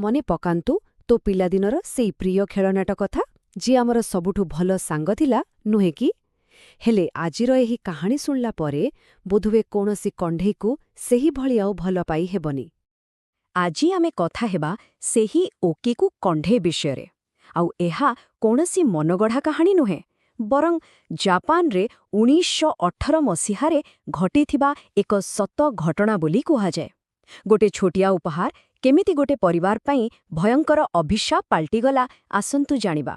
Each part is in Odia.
ମନେ ପକାନ୍ତୁ ତୋ ପିଲାଦିନର ସେଇ ପ୍ରିୟ ଖେଳନାଟ କଥା, ଯିଏ ଆମର ସବୁଠୁ ଭଲ ସାଙ୍ଗ ଥିଲା, ନୁହେଁ କି? ହେଲେ ଆଜିର ଏହି କାହାଣୀ ଶୁଣିଲା ପରେ ବୋଧହୁଏ କୌଣସି କଣ୍ଢେଇକୁ ସେହିଭଳି ଆଉ ଭଲ ପାଇ ହେବନି। ଆଜି ଆମେ କଥା ହେବା ସେହି ଓକିକୁ କଣ୍ଢେଇ ବିଷୟରେ। ଆଉ ଏହା କୌଣସି ମନଗଢ଼ା କାହାଣୀ ନୁହେଁ, ବରଂ ଜାପାନରେ 1918 ମସିହାରେ ଘଟିଥିବା ଏକ ସତ ଘଟଣା ବୋଲି କୁହାଯାଏ। ଗୋଟେ ଛୋଟିଆ ଉପହାର କେମିତି ଗୋଟେ ପରିବାର ପାଇଁ ଭୟଙ୍କର ଅଭିଶାପ ପାଲଟିଗଲା, ଆସନ୍ତୁ ଜାଣିବା।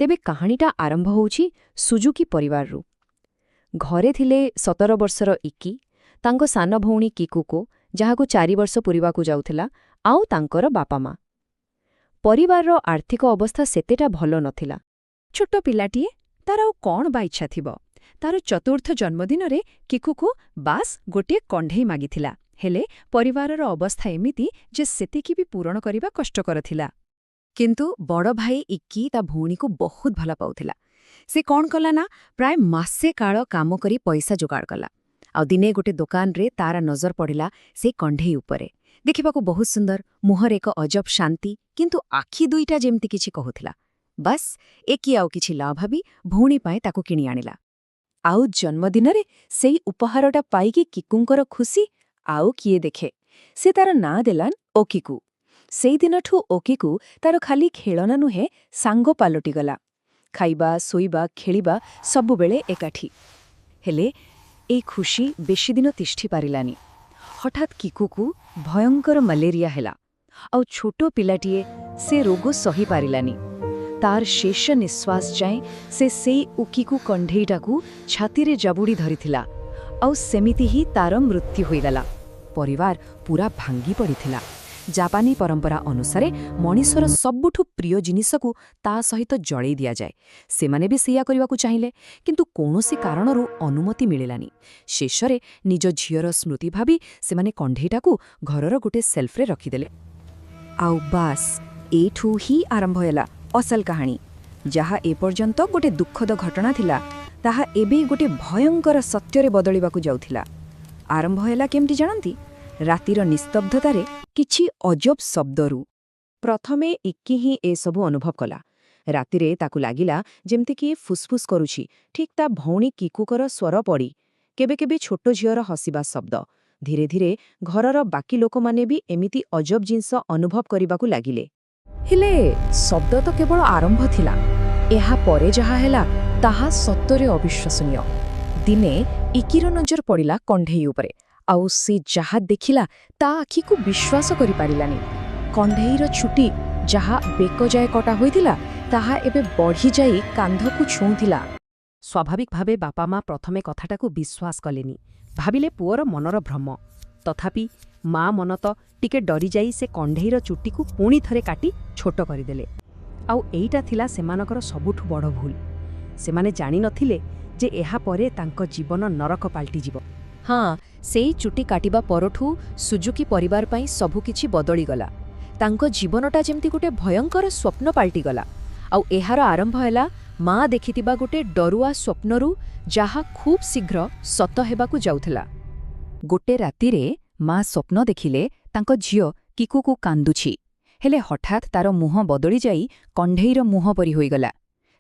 ତେବେ କାହାଣୀଟା ଆରମ୍ଭ ହେଉଛି ସୁଜୁକି ପରିବାରରୁ। ଘରେ ଥିଲେ 17 ବର୍ଷର ଇକି, ତାଙ୍କ ସାନ ଭଉଣୀ କିକୁକୋ, ଯାହାକୁ 4 ବର୍ଷ ପୂରିବାକୁ ଯାଉଥିଲା, ଆଉ ତାଙ୍କର ବାପା ମା। ପରିବାରର ଆର୍ଥିକ ଅବସ୍ଥା ସେତେଟା ଭଲ ନଥିଲା। ଛୋଟ ପିଲାଟିଏ, ତାର ଆଉ କ'ଣ ବା ଇଚ୍ଛା ଥିବ? ତାର ଚତୁର୍ଥ ଜନ୍ମଦିନରେ କିକୁକୁ ବାସ୍ ଗୋଟିଏ କଣ୍ଢେଇ ମାଗିଥିଲା। ହେଲେ ପରିବାରର ଅବସ୍ଥା ଏମିତି ଯେ ସେତିକି ବି ପୂରଣ କରିବା କଷ୍ଟକର ଥିଲା। କିନ୍ତୁ ବଡ଼ ଭାଇ ଇକି ତା ଭଉଣୀକୁ ବହୁତ ଭଲ ପାଉଥିଲା। ସେ କ'ଣ କଲା ନା, ପ୍ରାୟ ମାସେ କାଳ କାମ କରି ପଇସା ଯୋଗାଡ଼ କଲା। ଆଉ ଦିନେ ଗୋଟେ ଦୋକାନରେ ତାର ନଜର ପଡ଼ିଲା ସେଇ କଣ୍ଢେଇ ଉପରେ। ଦେଖିବାକୁ ବହୁତ ସୁନ୍ଦର, ମୁହଁରେ ଏକ ଅଜବ ଶାନ୍ତି, କିନ୍ତୁ ଆଖି ଦୁଇଟା ଯେମିତି କିଛି କହୁଥିଲା। ବାସ୍, ଏକି ଆଉ କିଛି ନ ଭାବି ଭଉଣୀ ପାଇଁ ତାକୁ କିଣି ଆଣିଲା। ଆଉ ଜନ୍ମଦିନରେ ସେଇ ଉପହାରଟା ପାଇକି କିକୁଙ୍କର ଖୁସି ଆଉ କିଏ ଦେଖେ! ସେ ତାର ନାଁ ଦେଲା ଓକିକୁ। ସେଇଦିନଠୁ ଓକିକୁ ତାର ଖାଲି ଖେଳନା ନୁହେଁ, ସାଙ୍ଗ ପାଲଟିଗଲା। ଖାଇବା, ଶୋଇବା, ଖେଳିବା ସବୁବେଳେ ଏକାଠି। ହେଲେ ଏଇ ଖୁସି ବେଶୀଦିନ ତିଷ୍ଠି ପାରିଲାନି। ହଠାତ୍ କିକୁକୁ ଭୟଙ୍କର ମ୍ୟାଲେରିଆ ହେଲା। ଆଉ ଛୋଟ ପିଲାଟିଏ, ସେ ରୋଗ ସହିପାରିଲାନି। ତାର ଶେଷ ନିଶ୍ୱାସ ଯାଏଁ ସେ ସେଇ ଉକିକୁ କଣ୍ଢେଇଟାକୁ ଛାତିରେ ଜାବୁଡ଼ି ଧରିଥିଲା। ଆଉ ସେମିତି ହିଁ ତାର ମୃତ୍ୟୁ ହୋଇଗଲା। ପରିବାର ପୂରା ଭାଙ୍ଗି ପଡ଼ିଥିଲା। ଜାପାନୀ ପରମ୍ପରା ଅନୁସାରେ ମଣିଷର ସବୁଠୁ ପ୍ରିୟ ଜିନିଷକୁ ତା ସହିତ ଜଳେଇ ଦିଆଯାଏ। ସେମାନେ ବି ସେଇଆ କରିବାକୁ ଚାହିଁଲେ, କିନ୍ତୁ କୌଣସି କାରଣରୁ ଅନୁମତି ମିଳିଲାନି। ଶେଷରେ ନିଜ ଝିଅର ସ୍ମୃତି ଭାବି ସେମାନେ କଣ୍ଢେଇଟାକୁ ଘରର ଗୋଟେ ସେଲ୍ଫରେ ରଖିଦେଲେ। ଆଉ ବାସ୍, ଏଇଠୁ ହିଁ ଆରମ୍ଭ ହେଲା ଅସଲ କାହାଣୀ। ଯାହା ଏପର୍ଯ୍ୟନ୍ତ ଗୋଟେ ଦୁଃଖଦ ଘଟଣା ଥିଲା, ତାହା ଏବେ ଗୋଟେ ଭୟଙ୍କର ସତ୍ୟରେ ବଦଳିବାକୁ ଯାଉଥିଲା। ଆରମ୍ଭ ହେଲା କେମିତି ଜାଣନ୍ତି? ରାତିର ନିସ୍ତବ୍ଧତାରେ କିଛି ଅଜବ ଶବ୍ଦରୁ। ପ୍ରଥମେ ଇକି ହିଁ ଏସବୁ ଅନୁଭବ କଲା। ରାତିରେ ତାକୁ ଲାଗିଲା ଯେମିତି କିଏ ଫୁସଫୁସ୍ କରୁଛି, ଠିକ୍ ତା ଭଉଣୀ କିକୁକର ସ୍ୱର ପରି। କେବେ କେବେ ଛୋଟ ଝିଅର ହସିବା ଶବ୍ଦ। ଧୀରେ ଧୀରେ ଘରର ବାକି ଲୋକମାନେ ବି ଏମିତି ଅଜବ ଜିନିଷ ଅନୁଭବ କରିବାକୁ ଲାଗିଲେ। ହେଲେ ଶବ୍ଦ ତ କେବଳ ଆରମ୍ଭ ଥିଲା। ଏହା ପରେ ଯାହା ହେଲା, ତାହା ସତରେ ଅବିଶ୍ୱସନୀୟ। ଦିନେ ଇକିର ନଜର ପଡ଼ିଲା କଣ୍ଢେଇ ଉପରେ। ଆଉ ସେ ଯାହା ଦେଖିଲା, ତା ଆଖିକୁ ବିଶ୍ୱାସ କରିପାରିଲାନି। କଣ୍ଢେଇର ଚୁଟି, ଯାହା ବେକ ଯାଏ କଟା ହୋଇଥିଲା, ତାହା ଏବେ ବଢ଼ିଯାଇ କାନ୍ଧକୁ ଛୁଉଁଥିଲା। ସ୍ୱାଭାବିକ ଭାବେ ବାପା ମା ପ୍ରଥମେ କଥାଟାକୁ ବିଶ୍ୱାସ କଲେନି। ଭାବିଲେ ପୁଅର ମନର ଭ୍ରମ। ତଥାପି ମା ମନ ତ ଟିକେ ଡରିଯାଇ ସେ କଣ୍ଢେଇର ଚୁଟିକୁ ପୁଣି ଥରେ କାଟି ଛୋଟ କରିଦେଲେ। ଆଉ ଏଇଟା ଥିଲା ସେମାନଙ୍କର ସବୁଠୁ ବଡ଼ ଭୁଲ। ସେମାନେ ଜାଣିନଥିଲେ ଯେ ଏହାପରେ ତାଙ୍କ ଜୀବନ ନରକ ପାଲଟିଯିବ। ହଁ, ସେଇ ଚୁଟି କାଟିବା ପରଠୁ ସୁଜୁକି ପରିବାର ପାଇଁ ସବୁକିଛି ବଦଳିଗଲା। ତାଙ୍କ ଜୀବନଟା ଯେମିତି ଗୋଟେ ଭୟଙ୍କର ସ୍ୱପ୍ନ ପାଲଟିଗଲା। ଆଉ ଏହାର ଆରମ୍ଭ ହେଲା ମା ଦେଖିଥିବା ଗୋଟେ ଡରୁଆ ସ୍ୱପ୍ନରୁ, ଯାହା ଖୁବ୍ ଶୀଘ୍ର ସତ ହେବାକୁ ଯାଉଥିଲା। ଗୋଟେ ରାତିରେ ମା ସ୍ୱପ୍ନ ଦେଖିଲେ, ତାଙ୍କ ଝିଅ କିକୁକୁ କାନ୍ଦୁଛି। ହେଲେ ହଠାତ୍ ତାର ମୁହଁ ବଦଳିଯାଇ କଣ୍ଢେଇର ମୁହଁ ପରି ହୋଇଗଲା।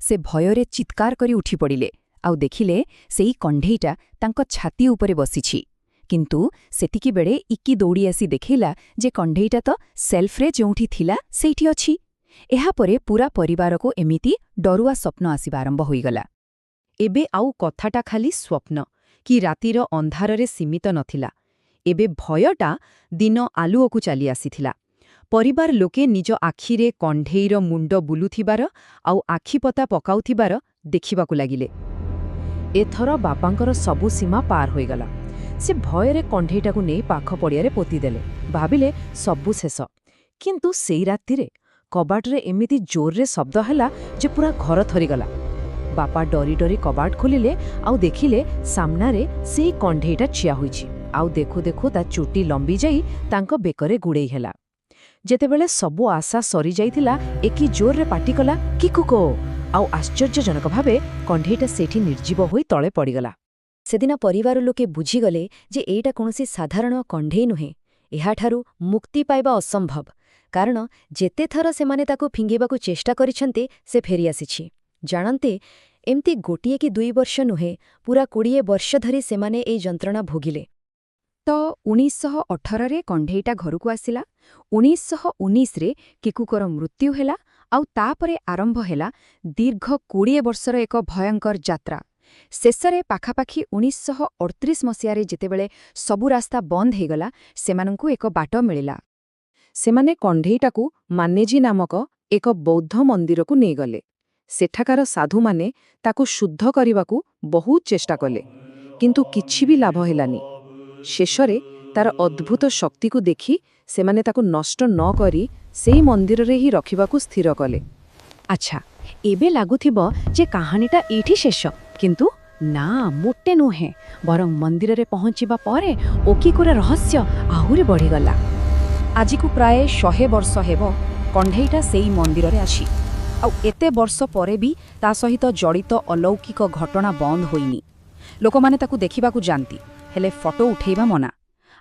ସେ ଭୟରେ ଚିତ୍କାର କରି ଉଠିପଡ଼ିଲେ ଆଉ ଦେଖିଲେ ସେଇ କଣ୍ଢେଇଟା ତାଙ୍କ ଛାତି ଉପରେ ବସିଛି। କିନ୍ତୁ ସେତିକିବେଳେ ଇକି ଦୌଡ଼ି ଆସି ଦେଖେଇଲା ଯେ କଣ୍ଢେଇଟା ତ ସେଲ୍ଫରେ ଯେଉଁଠି ଥିଲା, ସେଇଠି ଅଛି। ଏହାପରେ ପୂରା ପରିବାରକୁ ଏମିତି ଡରୁଆ ସ୍ୱପ୍ନ ଆସିବା ଆରମ୍ଭ ହୋଇଗଲା। ଏବେ ଆଉ କଥାଟା ଖାଲି ସ୍ୱପ୍ନ କି ରାତିର ଅନ୍ଧାରରେ ସୀମିତ ନଥିଲା। ଏବେ ଭୟଟା ଦିନ ଆଲୁଅକୁ ଚାଲି ଆସିଥିଲା। ପରିବାର ଲୋକେ ନିଜ ଆଖିରେ କଣ୍ଢେଇର ମୁଣ୍ଡ ବୁଲୁଥିବାର ଆଉ ଆଖିପତା ପକାଉଥିବାର ଦେଖିବାକୁ ଲାଗିଲେ। ଏଥର ବାପାଙ୍କର ସବୁ ସୀମା ପାର ହୋଇଗଲା। ସେ ଭୟରେ କଣ୍ଢେଇଟାକୁ ନେଇ ପାଖ ପଡ଼ିଆରେ ପୋତିଦେଲେ। ଭାବିଲେ ସବୁ ଶେଷ। କିନ୍ତୁ ସେଇ ରାତିରେ କବାଟରେ ଏମିତି ଜୋରରେ ଶବ୍ଦ ହେଲା ଯେ ପୂରା ଘର ଥରିଗଲା। ବାପା ଡରି ଡରି କବାଟ ଖୋଲିଲେ ଆଉ ଦେଖିଲେ ସାମ୍ନାରେ ସେଇ କଣ୍ଢେଇଟା ଠିଆ ହୋଇଛି। ଆଉ ଦେଖୁ ଦେଖୁ ତା ଚୁଟି ଲମ୍ବି ଯାଇ ତାଙ୍କ ବେକରେ ଗୁଡ଼େଇ ହେଲା। ଯେତେବେଳେ ସବୁ ଆଶା ସରିଯାଇଥିଲା, ଏକି ଜୋରରେ ପାଟି କଲା, "କିକୁକୋ!" ଆଉ ଆଶ୍ଚର୍ଯ୍ୟଜନକ ଭାବେ କଣ୍ଢେଇଟା ସେଇଠି ନିର୍ଜୀବ ହୋଇ ତଳେ ପଡ଼ିଗଲା। ସେଦିନ ପରିବାର ଲୋକେ ବୁଝିଗଲେ ଯେ ଏଇଟା କୌଣସି ସାଧାରଣ କଣ୍ଢେଇ ନୁହେଁ। ଏହାଠାରୁ ମୁକ୍ତି ପାଇବା ଅସମ୍ଭବ। କାରଣ ଯେତେ ଥର ସେମାନେ ତାକୁ ଫିଙ୍ଗିବାକୁ ଚେଷ୍ଟା କରିଛନ୍ତି, ସେ ଫେରିଆସିଛି। ଜାଣନ୍ତି, ଏମିତି ଗୋଟିଏ କି 2 ବର୍ଷ ନୁହେଁ, ପୂରା 20 ବର୍ଷ ଧରି ସେମାନେ ଏଇ ଯନ୍ତ୍ରଣା ଭୋଗିଲେ। ତ 1918ରେ କଣ୍ଢେଇଟା ଘରକୁ ଆସିଲା, 1919ରେ କିକୁକର ମୃତ୍ୟୁ ହେଲା, ଆଉ ତାପରେ ଆରମ୍ଭ ହେଲା ଦୀର୍ଘ 20 ବର୍ଷର ଏକ ଭୟଙ୍କର ଯାତ୍ରା। ଶେଷରେ ପାଖାପାଖି 1938 ମସିହାରେ, ଯେତେବେଳେ ସବୁ ରାସ୍ତା ବନ୍ଦ ହେଇଗଲା, ସେମାନଙ୍କୁ ଏକ ବାଟ ମିଳିଲା। ସେମାନେ କଣ୍ଢେଇଟାକୁ ମାନେଜି ନାମକ ଏକ ବୌଦ୍ଧ ମନ୍ଦିରକୁ ନେଇଗଲେ। ସେଠାକାର ସାଧୁମାନେ ତାକୁ ଶୁଦ୍ଧ କରିବାକୁ ବହୁତ ଚେଷ୍ଟା କଲେ, କିନ୍ତୁ କିଛି ବି ଲାଭ ହେଲାନି। ଶେଷରେ ତାର ଅଦ୍ଭୁତ ଶକ୍ତିକୁ ଦେଖି ସେମାନେ ତାକୁ ନଷ୍ଟ ନ କରି ସେଇ ମନ୍ଦିରରେ ହିଁ ରଖିବାକୁ ସ୍ଥିର କଲେ। ଆଚ୍ଛା, ଏବେ ଲାଗୁଥିବ ଯେ କାହାଣୀଟା ଏଇଠି ଶେଷ, କିନ୍ତୁ ନା, ମୋଟେ ନୁହେଁ। ବରଂ ମନ୍ଦିରରେ ପହଞ୍ଚିବା ପରେ ଓକିକୁର ରହସ୍ୟ ଆହୁରି ବଢ଼ିଗଲା। ଆଜିକୁ ପ୍ରାୟ 100 ବର୍ଷ ହେବ କଣ୍ଢେଇଟା ସେଇ ମନ୍ଦିରରେ ଅଛି। ଆଉ ଏତେ ବର୍ଷ ପରେ ବି ତା ସହିତ ଜଡ଼ିତ ଅଲୌକିକ ଘଟଣା ବନ୍ଦ ହୋଇନି। ଲୋକମାନେ ତାକୁ ଦେଖିବାକୁ ଯାଆନ୍ତି, ହେଲେ ଫଟୋ ଉଠେଇବା ମନା।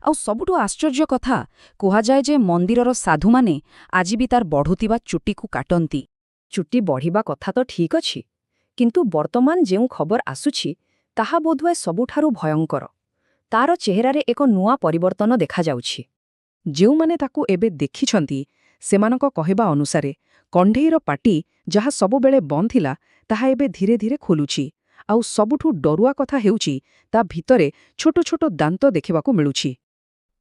ଆଉ ସବୁଠୁ ଆଶ୍ଚର୍ଯ୍ୟ କଥା, କୁହାଯାଏ ଯେ ମନ୍ଦିରର ସାଧୁମାନେ ଆଜି ବି ତାର ବଢ଼ୁଥିବା ଚୁଟିକୁ କାଟନ୍ତି। ଚୁଟି ବଢ଼ିବା କଥା ତ ଠିକ୍ ଅଛି, କିନ୍ତୁ ବର୍ତ୍ତମାନ ଯେଉଁ ଖବର ଆସୁଛି ତାହା ବୋଧହୁଏ ସବୁଠାରୁ ଭୟଙ୍କର। ତାର ଚେହେରାରେ ଏକ ନୂଆ ପରିବର୍ତ୍ତନ ଦେଖାଯାଉଛି। ଯେଉଁମାନେ ତାକୁ ଏବେ ଦେଖିଛନ୍ତି, ସେମାନଙ୍କ କହିବା ଅନୁସାରେ କଣ୍ଢେଇର ପାଟି, ଯାହା ସବୁବେଳେ ବନ୍ଦ ଥିଲା, ତାହା ଏବେ ଧୀରେ ଧୀରେ ଖୋଲୁଛି। ଆଉ ସବୁଠୁ ଡରୁଆ କଥା ହେଉଛି, ତା ଭିତରେ ଛୋଟ ଛୋଟ ଦାନ୍ତ ଦେଖିବାକୁ ମିଳୁଛି।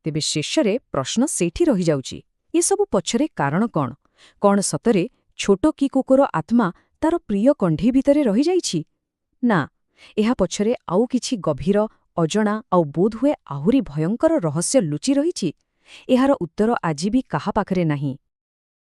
ତେବେ ଶେଷରେ ପ୍ରଶ୍ନ ସେଇଠି ରହିଯାଉଛି, ଏସବୁ ପଛରେ କାରଣ କ'ଣ? କ'ଣ ସତରେ ଛୋଟ କିକୁକୋର ଆତ୍ମା ତାର ପ୍ରିୟ କଣ୍ଢେଇ ଭିତରେ ରହିଯାଇଛି, ନା ଏହା ପଛରେ ଆଉ କିଛି ଗଭୀର, ଅଜଣା ଆଉ ବୋଧହୁଏ ଆହୁରି ଭୟଙ୍କର ରହସ୍ୟ ଲୁଚି ରହିଛି? ଏହାର ଉତ୍ତର ଆଜି ବି କାହା ପାଖରେ ନାହିଁ।